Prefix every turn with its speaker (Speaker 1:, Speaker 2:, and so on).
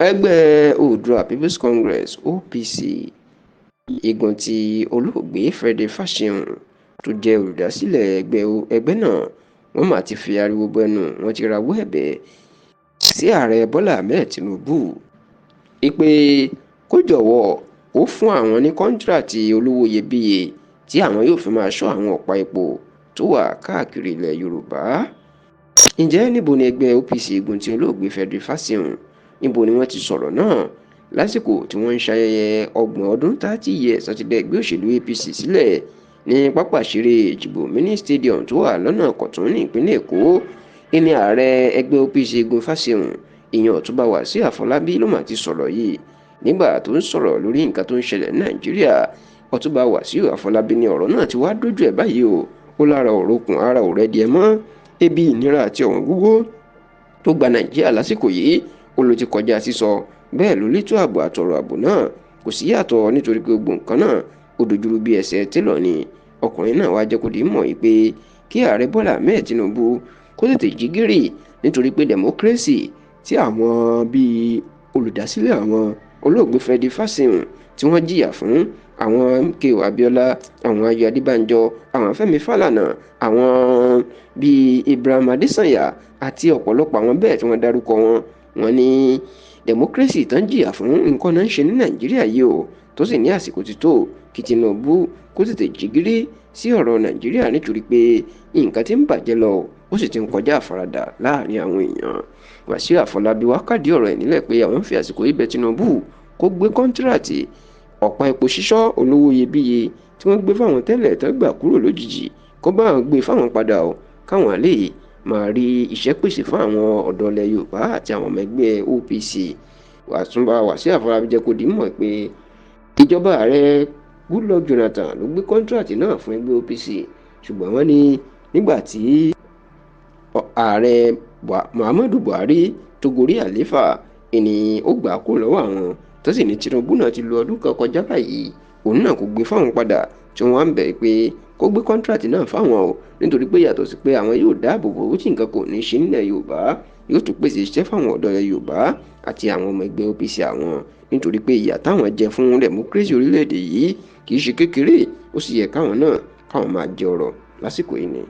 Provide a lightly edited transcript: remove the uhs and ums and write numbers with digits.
Speaker 1: Ẹgbẹ́ Oòduà People's Congress (OPC) igun tí olóògbé Freddy Fasehun tó jẹ́ olùdásílẹ̀ ẹgbẹ́ náà, wọ́n mà ti fi ariwo bọnu, wọ́n ti rawọ́ ẹ̀bẹ̀ sí Ààrẹ Bọ́lá Ahmed Tinubu pé kó jọ̀wọ́ ó fún àwọn ní kọ́ńtíráàtì olówó iyebíye tí àwọn yóò fi máa ṣọ́ àwọn ọ̀pá epo tó wà káàkiri ilẹ̀ Yorùbá. Ǹjẹ́ níbo ni ẹgbẹ́ OPC igun tí olóògbé Freddy Fasehun, níbo ni wọ́n ti sọ̀rọ̀ náà lásìkò tí wọ́n ń ṣayẹyẹ ọgbọ̀n ọdún 30 years láti dá ẹgbẹ́ òṣèlú APC sílẹ̀ ní pápá ìṣeré Èjìgbò Mini Stadium tó wà lọ́nà Ìkọ̀tún ní ìpínlẹ̀ Èkó? Ìní ààrẹ ẹgbẹ́ OPC igun Fasehun, ìyẹn Ọ̀túnba Wàsíù Àfọlábí, ló mà ti sọ̀rọ̀ yìí nígbà tó ń sọ̀rọ̀ lórí nǹkan tó ń ṣẹlẹ̀ ní Nàìjíríà. Ọ̀túnba Wàsíù Àfọlábí ní ọ̀rọ̀ náà ti wá dójú ẹ̀ báyìí o. Ó lára òrokùn ara ò rẹ́díẹ̀ mọ́. Ebi, ìnira àti ọ̀wọ́n gógó tó gba Nàìjíríà lásìkò yìí, ó ló ti kọjá sísọ. Bẹ́ẹ̀ ló létò ààbò àtọ̀rọ̀ ààbò náà kò sí yàtọ̀, nítorí pé gbogbo nǹkan náà ó dojúrú bí ẹsẹ̀ télọ̀ ni. Ọkùnrin náà wá jẹ́ kó di mọ̀ yìí pé kí Ààrẹ Bọ́lá Ahmed Tinubu kó tètè jí gìrì, nítorí pé democracy tí àwọn bíi olùdásílẹ̀ àwọn olóògbé Freddy Fasehun tí wọ́n jìyà fún, àwọn MKO Abiola, àwọn Ayọ̀ Adébánjọ, àwọn Fẹ́mi Fálànà, àwọn bíi Ibrahim Adesanya àti ọ̀pọ̀lọpọ̀ àwọn bẹ́ẹ̀ tí wọ́n dárúkọ wọn, wọ́n ní democracy tán jìyà fún nǹkan náà ń ṣe ní Nàìjíríà yìí o. Tó sì ní àsìkò ti tó kí Tinubu kó tètè jí gìrì sí ọ̀rọ̀ Nàìjíríà, nítorí pé nǹkan tí ń bàjẹ́ lọ, ó sì ti ń kọjá àfaradà láàrin àwọn èèyàn. Wàsíù Àfọlábí wá kádìí ọ̀rọ̀ ẹ̀ nílẹ̀ pé àwọn ń fi àsìkò yìí bẹ̀ Tinubu kó gbé kọ́ńtíráàtì ọ̀pá epo ṣíṣọ́ olówó iyebíye tí wọ́n gbé fáwọn tẹ́lẹ̀ tó gbà kúrò lójijì, kó bá àwọn gbé fáwọn padà o, káwọn lè máa rí iṣẹ́ pèsè fún àwọn ọ̀dọ́ ilẹ̀ Yorùbá àti àwọn ọmọ ẹgbẹ́ OPC. Ọ̀túnba Wàsíù Àfọlábí jẹ́ kó di mọ̀ pé ìjọba Ààrẹ Goodluck Jonathan ló gbé kọ́ńtíráàtì náà fún ẹgbẹ́ OPC, ṣùgbọ́n wọ́n ní nígbà tí Ààrẹ Muhammadu Buhari tó gorí àlééfà ìní ó gbà á kúrò lọ́wọ́ àwọn, tó sì ní Tinubu náà ti lo ọdún kan kọjá báyìí, òun náà kò gbé fáwọn padà, tí wọ́n á ń bẹ̀ pé kó gbé kọ́ńtíráàtì náà fáwọn o, nítorí pé yàtọ̀ sí pé àwọn yóò dáàbò bò ó tí nǹkan kò ní ṣe nílẹ̀ Yorùbá, yóò tún pèsè iṣẹ́ fáwọn ọ̀dọ́ ilẹ̀ Yorùbá àti àwọn ọmọ ẹgbẹ́ OPC àwọn, nítorí pé ìyà táwọn jẹ fún democracy orílẹ̀-èdè yìí kì í ṣe kékeré, ó sì yẹ káwọn náà káwọn máa jẹ ọrọ̀ lásìkò yìí ni.